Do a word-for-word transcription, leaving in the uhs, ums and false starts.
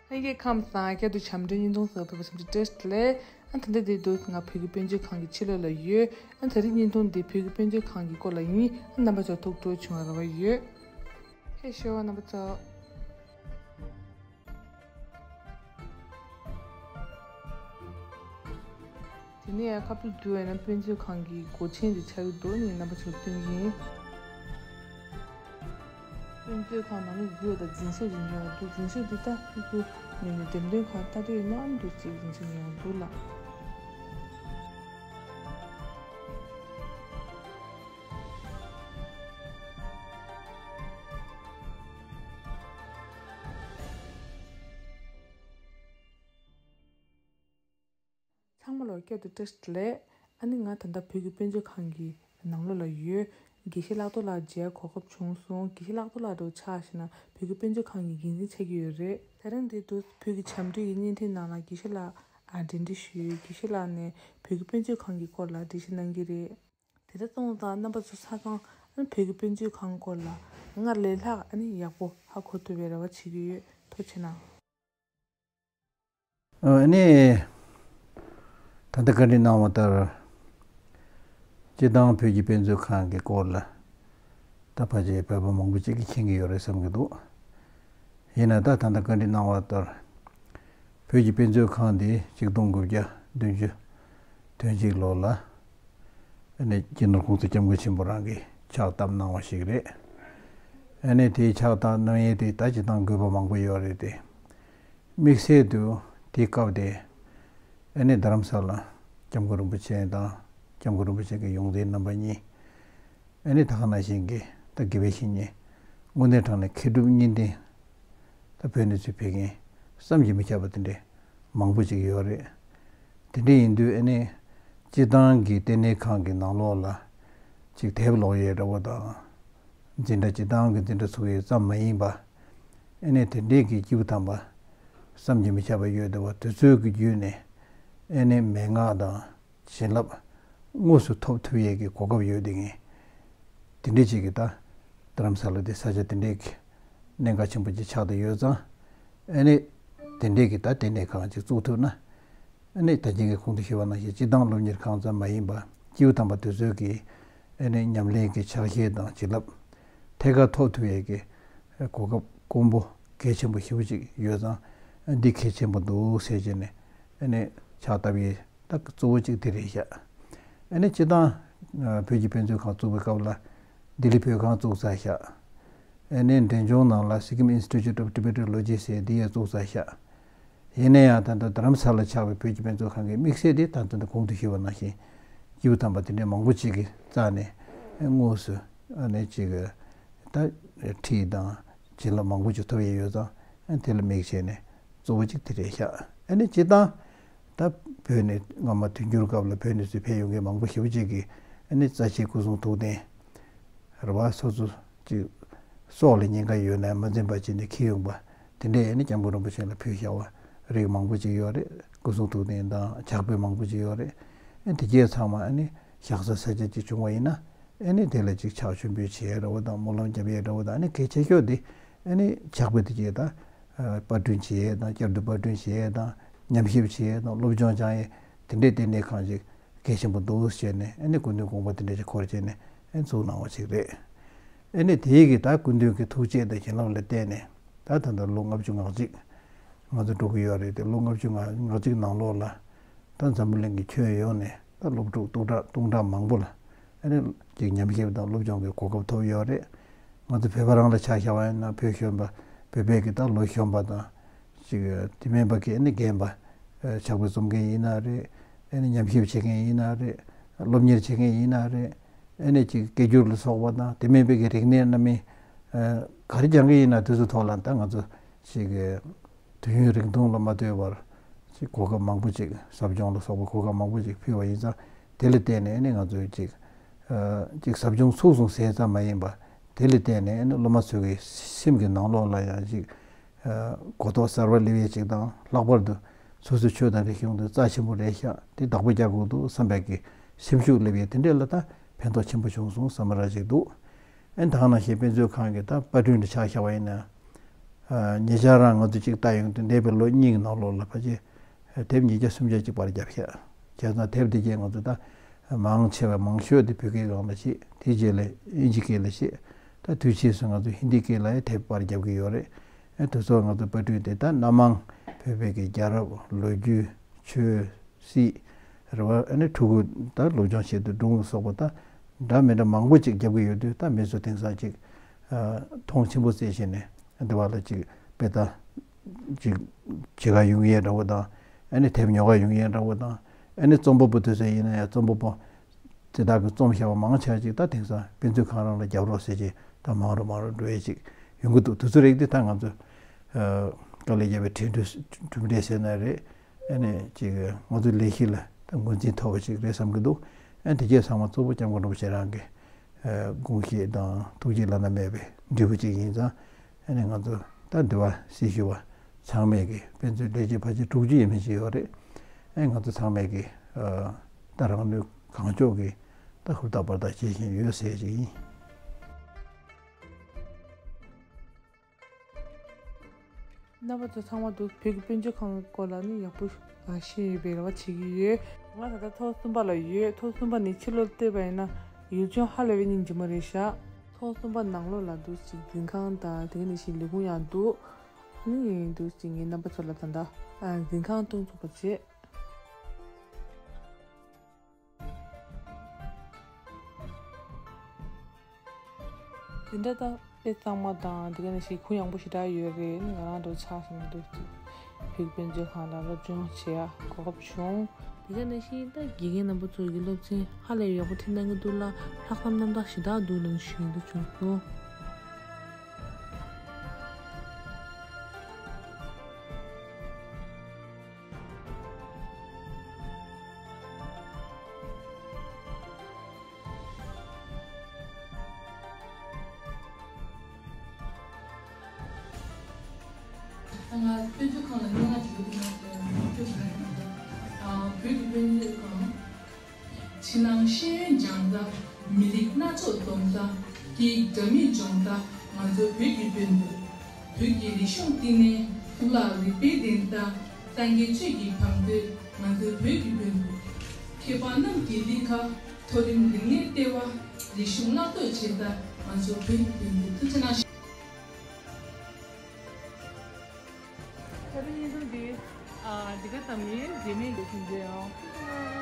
ལྷན་རྒྱས་ཁམས་བཟང་། བསྐྱར་དུ་བྱམས་སྒྲོལ་བརྙན་ཐུང་གསར་པ་ཕེབས་པར་འཚམས་འདྲི་བཀྲ་ཤིས་བདེ་ལེགས། ཨ་ད་ལྟ་འདི་དུས་ང་བོད་ཀྱི་དཔེ་མཛོད་ཁང་གི་ཕྱི་ལོགས་ལ་ཡོད། ཨ་ད་རེས་བརྙན་ཐུང་འདི་བོད་ཀྱི་དཔེ་མཛོད་ཁང་གི་སྐོར་ལ་ཡིན། ཨ་རྣམ་པ་ཚོ་ཐུགས་སྤྲོ་བྱུང་བ་རེ་བ་ཡོད། ཕེབས་ཤོག་རྣམ་པ་ཚོ། དེ་ནས་ཁ་ཕྱོགས་བསྡུས་པ་ཡིན་ན་དཔེ་མཛོད་ཁང་གི་སྒོ་ཆེན་དེ་ཆགས་ཀྱི་འདུག་ངས་རྣམ་པ་ཚོར་སྟོན་གྱི་ཡིན། དཔེ་མཛོད་ཁང་ནང་ལ་འཛུལ་བ་དང་འཛིན་གྲྭ་ཞིག་ཉོ་བ་འདུག་འཛིན་གྲྭ་འདི་ལྟ་ཁུལ་དུ་ཉོ་ཉོ་འདེམས་འདེམས་གང་ལྟ་དུས་ཡིན་ན་འདུག་ཅིག་འཛིན་གྲྭ་ཉོ་བ་འདུག་ལ། ཚང་མ་ལ་བསྐྱར་དུ་བཀྲ་ཤིས་བདེ་ལེགས། ཨ་ནི་ང་ད་ལྟ་བོད་ཀྱི་དཔེ་མཛོད་ཁང་གི་ནང་ལོགས་ལ་ཡོད། དགེ་བཤེས་ལྷག་རྡོར་ལགས་མཇལ་གོ་སྐབས་བྱུང་སོང་། དགེ་བཤེས་ལྷག་རྡོར་ལགས་འདྲ་བོ་ཆགས་ཤེ་ན་བོད་ཀྱི་དཔེ་མཛོད་ཁང་གི་འགན་འཛིན་ཆགས་ཀྱི་ཡོད་རེད། དེ་རིང་འདི་དུས་བོད་ཀྱི་བྱམས་སྒྲོལ་གྱི་བརྙན་འཕྲིན་ནང་ལ་དགེ་བཤེས་ལགས་ཨ་འབྲེལ་འདྲིས་ཞུས། དགེ་བཤེས་ལགས་ནས་བོད་ཀྱི་དཔེ་མཛོད་ཁང་གི་སྐོར་ལ་འགྲེལ་བཤད་གནང་གི་རེད། དེ་འདྲ་སོང་ཙང་རྣམ་པ་ཚོ་ཆ་ཚང་ཨ་ནི་བོད་ཀྱི་དཔེ་མཛོད་ཁང་སྐོར་ལ་སྔར་ལས་ལྷག་ཨ་ནི་ཡག་པོ་ཧ་གོ་ཐུབ་པའི་རེ་བ་བྱེད་ཀྱི་ཡོད། ཐུགས་རྗེ་གནང་། ཨ་ནི། ད་ལྟ་བཀའ་འདྲི་གནང་བ་ལྟར། སྤྱིར་བཏང་བོད་ཀྱི་དཔེ་མཛོད་ཁང་གི་སྐོར་ལ། ད་ཕལ་ཆེར་བོད་པ་མང་པོ་ཅིག་གིས་མཁྱེན་གྱི་ཡོད་རེད་བསམ་གྱི་འདུག་ཡིན་ན་ད་ད་ལྟ་བཀའ་འདྲི་གནང་བ་ལྟར། བོད་ཀྱི་དཔེ་མཛོད་ཁང་འདི་ཆིག་སྟོང་དགུ་བརྒྱ་བདུན་ཅུ་དོན་གཅིག་ལོ་ལ། ཨ་ནི་སྤྱི་ནོར་གོང་ས་སྐྱབས་མགོན་ཆེན་པོ་རང་གིས་ཕྱག་བཏབ་གནང་བ་ཞིག་རེད། ཨ་ནི་དེའི་ཕྱག་བཏབ་གནང་ཡས་དེ་ད་སྤྱིར་བཏང་དགོས་པ་མང་པོ་ཡོད་རེད་དེ། དམིགས་བསལ་དུ་དེའི་སྐབས་དེ་ཨ་ནི་རྡ་རམ་ས་ལ་སྐྱབས་མགོན་རིན་པོ་ཆེ་དང་སྐྱབས་མགོན་རིན་པོ་ཆེ་གི་ཡོངས་འཛིན་རྣམ་པ་གཉིས། ཨ་ནི་ད་ག་ནང་བཞིན་གྱི་ད་དགེ་བའི་བཤེས་གཉེན་དངོས་གནས་དྲང་གནས་མཁས་གྲུབ་གཉིས་ལྡན་ད་བོད་ནས་ཚུར་ཕེབས་མཁན་བསམ་གྱིས་མི་ཁྱབ་པ་དེ་འདྲའི་མང་པོ་ཅིག་ཡོད་རེད། དེ་འདྲ་ཡིན་དུས་ཨ་ནི་སྤྱིར་བཏང་གི་ལྟེ་གནས་ཁང་གི་ནང་ལོགས་ལ་ཅིག་དེབ་ཀློག་ཡས་འདྲ་བོ་དང་། འཛིན་གྲྭ་སྤྱིར་བཏང་གི་འཛིན་གྲྭ་ཚུགས་ཡས་ཙམ་མ་ཡིན་པ། ཨ་ནི་དེ་འདྲའི་གི་སྐྱེས་བུ་དམ་པ་བསམ་གྱིས་མི་ཁྱབ་པ་ཡོད་བསྡད་པ་དེ་ཚོའི་གི་བརྒྱུད་ནས་ཨ་ནི་མན་ངག་དང་བྱིན་རླབས་དངོས་སུ་ཐོབ་ཐུབ་ཡས་ཀྱི་གོ་སྐབས་ཡོད་བསྡད་མཁན་དེ་འདྲའི་ཅིག་གི་ད་རྡ་རམ་ས་ལ་དེ་ས་ཆ་དེ་འདྲའི་གི་གནད་འགག་ཆེན་པོ་ཅིག་ཆགས་བསྡད་ཡོད་ཙང་། ཨ་ནི་དེ་འདྲའི་གི་ད་ལྟེ་གནས་ཁང་ཅིག་བཙུགས་ཐུབ་ན། ཨ་ནི་ད་གིན་གྱི་གོང་དུ་ཞུས་པ་ནང་བཞིན་སྤྱིར་བཏང་སློབ་གཉེར་ཁང་ཙམ་མ་ཡིན་པ་སྐྱེས་བུ་དམ་པ་དེ་ཚོའི་གི་ཨ་ནི་ཉམས་ལེན་གྱི་ཕྱག་བཞེས་དང་བྱིན་རླབས་ཐད་ཀར་ཐོབ་ཐུབ་ཡས་ཀྱི་གོ་སྐབས་དཀོན་པོ་གལ་ཆེན་པོ་ཞེ་པོ་ཅིག་ཡོད་ཙང་ཨ་འདི་གལ་ཆེན་པོ་འདུག་ཟེར་བྱས་ནས་ཨ་ནི་ཕྱག་བཏབ་ཡས་ད་གཙོ་བོ་ཅིག་དེ་རེད་ཤག་ཨ་ནི་སྤྱིར་བཏང་བོད་ཀྱི་དཔེ་མཛོད་ཁང་བཙུགས་པའི་སྐབས་ལ་ལྡི་ལི་བོད་ཁང་བཙུགས་ཚར་ཤག་ཨ་ནི་འབྲས་ལྗོངས་ནང་ལ་Sikkim Institute of Tibetology ཟེར་འདི་ཡང་བཙུགས་ཚར་ཤག་ཡིན་ན་ཡང་ད་ལྟ་རྡ་རམ་ས་ལ་ཆགས་པའི་བོད་ཀྱི་དཔེ་མཛོད་ཁང་གི་དམིགས་བསལ་དེ་ད་ལྟ་གོང་དུ་ཞུས་པ་ནང་བཞིན་སྐྱེས་བུ་དམ་པ་དེ་འདྲའི་མང་པོ་ཅིག་གིས་བཙལ་ནས་དངོས་སུ་ཨ་ནི་ཅིག་ད་ཁྲིད་དང་བྱིན་རླབས་མང་པོ་ཅིག་ཐོབ་ཡས་ཡོད་ཙང་དེ་ལ་དམིགས་བྱས་ནས་གཙོ་བོ་ཅིག་དེ་རེད་ཤག་ཨ་ནི་སྤྱིར་བཏང་ད་བོད་ནས་སྔ་མ་དུས་འགྱུར་སྐབས་ལ་བོད་ནས་ཚུར་ཕེབས་ཡོང་མཁན་མང་པོ་ཞེ་པོ་ཅིག་གིས་ཨ་ནི་རྩ་ཆེའི་སྐུ་གསུང་ཐུགས་རྟེན། རེད་བ། སོ་སོ་ཅིག་སྲོག་ལ་ཉེན་ཁ་ཡོད་ན་མ་འཛེམ་པ་བྱས་ནས་འཁྱེར་ཡོང་པ་དེ་འདྲས་ཨ་ནི་སྐྱབས་མགོན་རིན་པོ་ཆེ་ལ་ཕུལ་བཞག་པ་རིགས་མང་པོ་ཅིག་ཡོད་རེད། སྐུ་གསུང་ཐུགས་རྟེན་དང་ཕྱག་དཔེ་མང་པོ་ཅིག་ཡོད་རེད། ཨ་དེ་གས་ཚང་མ་ཨ་ནི་བཞག་ས་ས་ཆ་ཅིག་བྱུང་བ་ཡིན་ན་ཨ་ནི་དེ་ལ་ཅིག་ཕྱག་མཆོད་འབུལ་བྱེད་ཡས་འདྲ་བོ་དང་སྨོན་ལམ་རྒྱབ་ཡས་འདྲ་བོ་དང་ཨ་ནི་གལ་ཆེ་ཤོས་དེ་ཨ་ནི་ཕྱག་དཔེ་དེ་གས་དང་། པར་སྐྲུན་བྱེད་ཡས་དང་བསྐྱར་དུ་པར་སྐྲུན་བྱེད་ཡས་དང་ཉམས་ཞིབ་བྱེད་ཡས་དང་སློབ་སྦྱོང་སྦྱང་ཡས་དེ་འདྲས་ལྟེ་གནས་ཁང་ཅིག་གལ་ཆེན་པོ་འདུག་ཟེར་ནས་ཨ་ནི་སྐུ་མདུན་དགོངས་པ་དེ་འདྲ་ཞིག་འཁོར་བྱས་ནས་ཨ་ནི་བཙུགས་གནང་བ་ཞིག་རེད། ཨ་ནི་དེའི་གི་ད་སྐུ་མདུན་གྱི་ཐུགས་བསྐྱེད་དང་བྱིན་རླབས་ལ་བརྟེན་ནས་ད་ད་ལྟ་ལོ་ལྔ་བཅུ་ང་གཅིག་ང་ཚོ་འགྲོ་གི་ཡོད་རེད་དེ། ལོ་ལྔ་བཅུ་ང་གཅིག་ནང་ལོགས་ལ་ད་འཛམ་བུ་གླིང་གི་ཁྱོན་ཡོངས་ནས་ད་སློབ་ཕྲུག་སྟོང་ཕྲག་སྟོང་ཕྲག་མང་པོ་ལ་ཨ་ནི་ཅིག་ཉམས་ཞིབ་དང་སློབ་སྦྱོང་གི་གོ་སྐབས་ཐོབ་ཡོད་རེད། ང་ཚོ་བོད་པ་རང་ལ་ཆ་བཞག་པ་ཡིན་ན་བོད་གཞོན་པ་བོད་པའི་གི་ད་ལོ་གཞོན་པ་དང་། ཅིག་དེ་མིན་པ་གི་ཨ་ནི་རྒན་པ། ཕྱག་དཔེ་རྩོམ་མཁན་ཡིན་ན་རེད། ཨ་ནི་ཉམས་ཞིབ་བྱེད་མཁན་ཡིན་ན་རེད། སློབ་གཉེར་བྱེད་མཁན་ཡིན་ན་རེད། ཨ་ནི་ཅིག་སྐད་སྒྱུར་ལ་སོགས་པ་དང་དེ་མིན་པའི་གི་རིག་གནས་སྣ་མིན། ག་རེ་སྦྱང་གི་ཡིན་ན་དེ་ཚོ་ཐོག་ལ་ད་ང་ཚོ་ཅིག་དུས་ཡུན་རིང་ཐུང་ལ་མ་ལྟོས་པར་ཅིག་གོ་སྐབས་མང་པོ་ཅིག་ཟབ་སྦྱོང་ལ་སོགས་པ་གོ་སྐབས་མང་པོ་ཅིག་ཕུལ་བ་ཡིན་ཙང་དེ་ལ་བརྟེན་ནས་ཨ་ནི་ང་ཚོས་ཅིག་ཅིག་ཟབ་སྦྱོང་ཚུགས་སོང་ཟེར་ཙམ་མ་ཡིན་པ་དེ་ལ་བརྟེན་ནས་ཨ་ནི་སློབ་མ་ཚོའི་གི་སེམས་ཀྱི་ནང་ལོགས་ལ་ཡང་ཅིག་གོ་རྟོགས་གསར་པ་སླེབས་ཡས་ཅིག་དང་ལྷག་པར་དུ་སོ་སོའི་ཆོས་དང་རིག་གཞུང་དེ་རྩ་ཆེན་པོ་རེད་ཤག་དེ་བདག་པོ་རྒྱག་དགོས་འདུག་བསམ་པའི་གི་སེམས་ཤུགས་སླེབས་ཡས་དེ་འདྲས་ལ་ད་ཕན་ཐོགས་ཆེན་པོ་བྱུང་སོང་བསམ་པ་ར་ཅིག་འདུག་ཨ་ནི་ད་ག་ནང་བཞིན་དཔེ་མཛོད་ཁང་གི་ད་པར་སྐྲུན་དེ་ཆ་བཞག་པ་ཡིན་ན། ཉེ་ཆར་རང་ང་ཚོ་གཅིག་ལྟ་ཡོང་དུས་འདས་པའི་ལོ་གཉིས་ཀྱི་ནང་ལོགས་ལ་ཕལ་ཆེར་དེབ་ཉིས་བརྒྱ་སུམ་བརྒྱ་གཅིག་པར་བརྒྱབ་ཤག་བྱས་ཙང་དེབ་དེ་གས་ང་ཚོ་ད་མང་ཆེ་བ་མང་ཤོས་དེ་བོད་སྐད་སྒང་ལ་བཤད། དེ་རྗེས་ལ་དབྱིན་ཇི་སྐད་ལ་བཤད། ད་དུས་ཕྱིས་སུ་ང་ཚོ་ཧིན་དི་སྐད་ལ་ཡང་དེབ་པར་བརྒྱབ་ཀྱི་ཡོད་རེད། ཨ་དེ་ཚོ་ང་ཚོ་པར་སྐྲུན་དེ་ད་སྣ་མང་བོད་པའི་གི་རྒྱལ་རབས། ལོ་རྒྱུས། ཆོས་སྲིད་རེད་བ། ཨ་ནི་ཕྲུ་གུ་ད་སློབ་སྦྱོང་ཆེད་དུ་སྒྲུང་སོགས་པ་ད་འདྲ་མི་འདྲ་མང་པོ་ཅིག་རྒྱབ་ཀྱི་ཡོད་དུས། ད་མི་ཚོ་དེང་སང་ཅིག་ཨ་མཐོང་ཆེན་པོ་བྱས་བྱས་ནས་འདི་བ་ལ་ཅིག་དཔེ་ལྟ་ཅིག་བྱེད་ག་ཡོང་ཡས་འདྲ་བོ་དང་། ཨ་ནི་དེབ་ཉོ་ག་ཡོང་ཡས་འདྲ་བོ་དང་། ཨ་ནི་རྩོམ་པ་པོ་དེ་ཚོ་ཡིན་ན་ཡང་རྩོམ་པ་པོ་དེ་དག་གིས་རྩོམ་བཞག་པ་མང་ཆེ་བ་ཅིག་ད་དེང་སང་དཔེ་མཛོད་ཁང་རང་ལ་རྒྱབ་རོགས་ཟེར་གྱི་ད་མང་རུ་མང་རུ་འགྲོ་ཡས་ཅིག་ཡོང་གི་འདུག་དེ་ཚོ་རིགས་དེ་ད་ང་ཚོ་ཨ་དཀའ་ལས་བརྒྱབ་པའི་གྲུབ་འབྲས་གྲུབ་འབྲས་ཟེར་ན་རེད། ཨ་ནི་ཅིག་ང་ཚོའི་ལས་གཞི་ལ་ད་ངོས་འཛིན་ཐོབ་པ་ཞིག་རེད་བསམ་གྱི་འདུག་ཨ་ནི་དེ་རྗེས་ཚང་མ་གཙོ་བོ་སྐྱབས་མགོན་རིན་པོ་ཆེ་རང་གི་ཨ་དགོངས་བཞེད་དང་ཐུགས་རྗེ་བླ་ན་མེད་པའི་འབྲས་བུ་ཅིག་ཡིན་ཙང་། ཨ་ནི་ང་ཚོ་ད་འདི་བ་སྲི་ཞུ་བ་ཚང་མས་ཀྱི་དཔེ་མཛོད་ལས་བྱེད་ཕལ་ཆེར་དྲུག་ཅུ་ཡས་མས་ཅིག་ཡོད་རེད། ཨ་ནི་ང་ཚོ་ཚང་མས་ཀྱི་ཨ་ད་རང་ནུས་གང་ལྕོགས་ཀྱིས་ད་ཧུར་ཐག་འབད་ཐག་བྱེད་བཞིན་ཡོད་ཟེར་ཅིག་ཡིན། རྣམ་པ་ཚོ་ཚང་མ་འདུག་བོད་ཀྱི་དཔེ་མཛོད་ཁང་གི་སྐོར་ལ་ནི་ཡག་པོ་ཤེས་ཡོད་པའི་རེ་བ་བྱེད་ཀྱི་ཡོད། ང་ད་ལྟ་ཐོག་གསུམ་པ་ལ་ཡོད། ཐོག་གསུམ་པ་ནས་ཕྱི་ལོགས་བལྟས་པ་ཡིན་ན་ཡུལ་ལྗོངས་ཧ་ལས་པའི་སྙིང་རྗེ་མོ་རེད་ཤག་ཐོག་གསུམ་པ་ནང་ལོགས་ལ་འདུག་ཅིག་འཛིན་ཁང་དང་དེ་ག་ནང་བཞིན་ལས་ཁུངས་ཡང་འདུག་ནི་འདུག་ཅིག་ངས་རྣམ་པ་ཚོ་ལ་ད་ལྟ་འཛིན་ཁང་སྟོན་ཚུགས་པ་བྱེད། འདི་འདྲ་ད་དཔེ་གཙང་མ་དང་དེ་ག་ནང་བཞིན་གུ་ཡངས་པོ་ཞེ་དྲག་ཡོད་རེད། ང་རང་འདྲ་ཆགས་སོང་འདུག་ཅིག་བོད་ཀྱི་དཔེ་མཛོད་ཁང་ལ་སློབ་སྦྱོང་བྱེད་ཡ་གོ་སྐབས་བྱུང་། དེ་ག་ནང་བཞིན་ད་དགེ་རྒན་རྣམ་པ་ཚོ་གི་སློབ་ཚན་ཧ་ལས་ཡག་པོ་ཁྲིད་གནང་གི་འདུག་ལ། ལྷག་བསམ་རྣམ་དག་ཞེ་དྲག་འདུག་ལབ་ཞུ་ཡི་འདུག་བྱུང་སོང་། ང་དཔེ་མཛོད་ཁང་ལ་སྙན་ངག་ཅིག་ཡོད་དུས་ང་ཚོས་ཡང་སྐྱོར་བྱེད་ན་ཡང་འདུག་ཨ། བོད་ཀྱི་དཔེ་མཛོད་ཁང་། ཕྱི་ནང་ཤེས་ཡོན་སྦྱང་ས། མི་རིགས་སྣ་ཚོགས་འཛོམས་ས། སྐད་ཡིག་འདྲ་མིན་སྦྱོང་ས། ང་ཚོ་བོད་ཀྱི་དཔེ་མཛོད། བོད་ཀྱི་རིག་གཞུང་བསྟི་གནས། གཙུག་ལག་རིག་པའི་གདན་ས། སངས་རྒྱས་ཆོས་ཀྱི་བང་མཛོད། ང་ཚོ་བོད་ཀྱི་དཔེ་མཛོད། མཁས་པ་རྣམས་ཀྱི་གླུ་གར། མཐོ་རིམ་རིག་གནས་ལྟེ་བ། རིག་གཞུང་བརླག་གཏོར་བྱེད་ས། ང་ཚོ་བོད་ཀྱི་དཔེ་མཛོད། ཐུགས་རྗེ་གནང་། ད་རིང་བརྙན་ཐུང་འདི་ཨ་འདི་ག་ཙམ་ཡིན། རྗེས་མའི་ལས་ཁུངས་མཇལ་ཡོང་།